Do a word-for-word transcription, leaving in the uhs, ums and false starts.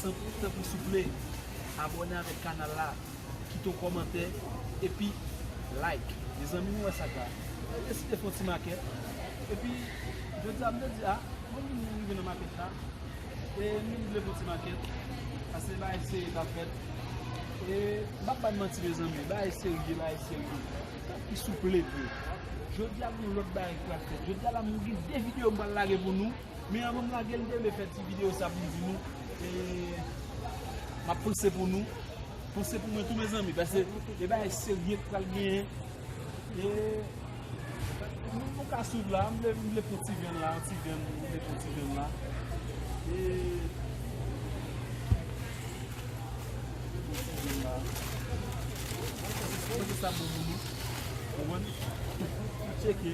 Tanpri, tanpri, souple, abòne avèk kanal la, kite yon kòmantè, epi like. Mezanmi, nou wè sa ka. Mwen deside fè yon ti makèt. Epi, jodi a, m te di, a, mwen vin rive nan makèt la. E m vin vle fè yon ti makèt. Paske bagay serye k ap fèt. E m p ap ba n manti, mezanmi. Bagay serye, bagay serye. Tanpri, souple, tou. Jodi a, gen yon lòt bagay k ap fèt. Jodi a la, m gen de videyo m pral lage pou nou. Men anvan m lage l, m te vle fè ti videyo sa pou m di nou, e, m ap panse pou nou. Panse pou mwen tou, mezanmi, paske e bagay serye k pral genyen. E, nou, nou ka swiv la, m vle, m vle pran ti vyann la, ti vyann, m vle pran ti vyann la. E, m vle pran ti vyann la. Panse sa bon pou nou. Konprann? Tcheke.